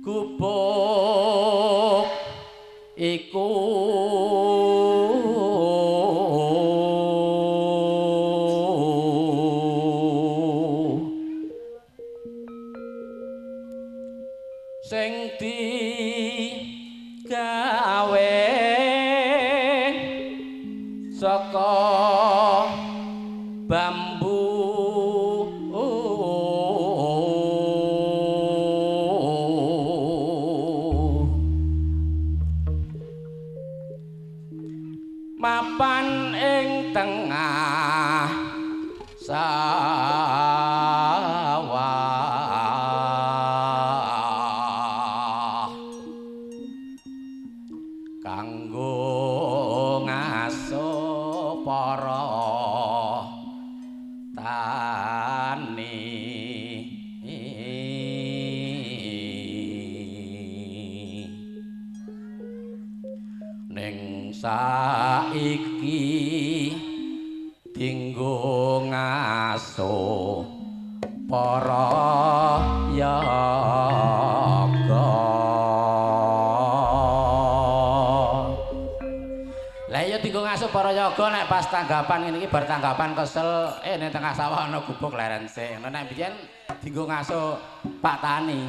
Gubuk iku sing digawe saka bambu mapan ing tengah sawah kanggo ngaso para tani. Ning saiki dinggo ngaso para yaga. Lah iya dinggo ngaso para yaga nek pas tanggapan ngene iki bar tanggapan kesel ning tengah sawah ana gubuk leren sik. Nek biyen dinggo ngaso Pak Tani.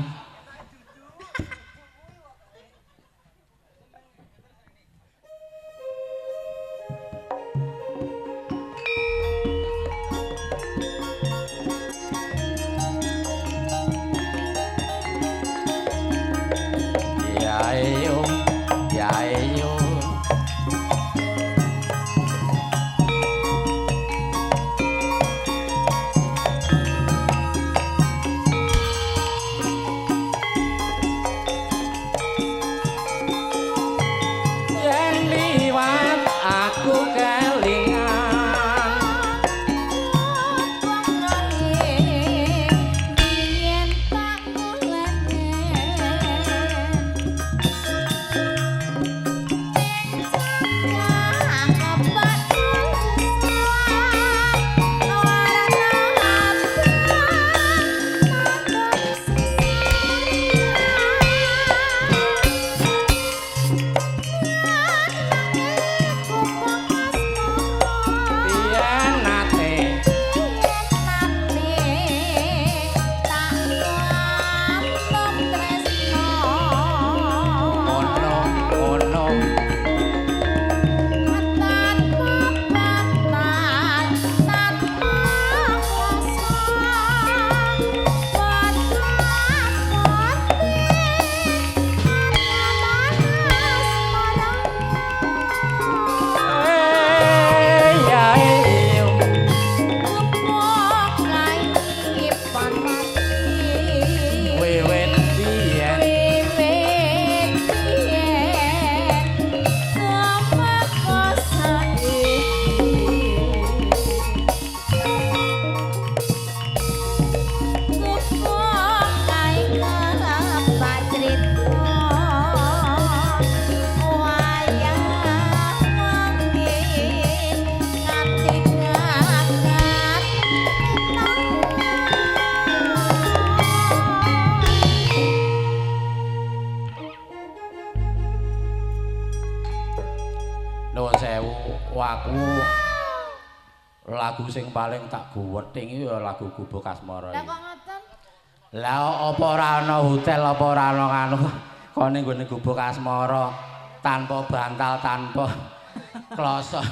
Ya ayo yen liwat aku kelingan yen tak mulane yen nate ngono ngono ya ayo wiwit biyen nuwun sewu aku lagu sing paling tak guwething iki ya lagu Gubuk Asmara Lah iki. kok ngoten? Lah apa ora ana hotel apa ora ana anu kene nggone Gubuk Asmara tanpa bantal tanpa kloso.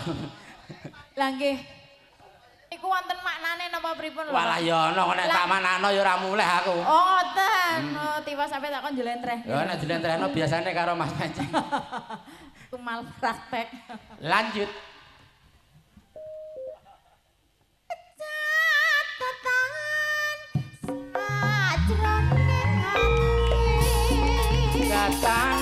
Lah nggih. Iku wonten maknane napa pripun lho? Walah ya ana nek tak manakno ya ora mulih aku. Oh ngoten. Oh tiwas sampe tak kon njlentreh. Ya nek dilentrehno biasane karo Mas Pancing. Iku mal praktek. Lanjut. Catatan sajroning ati. Datan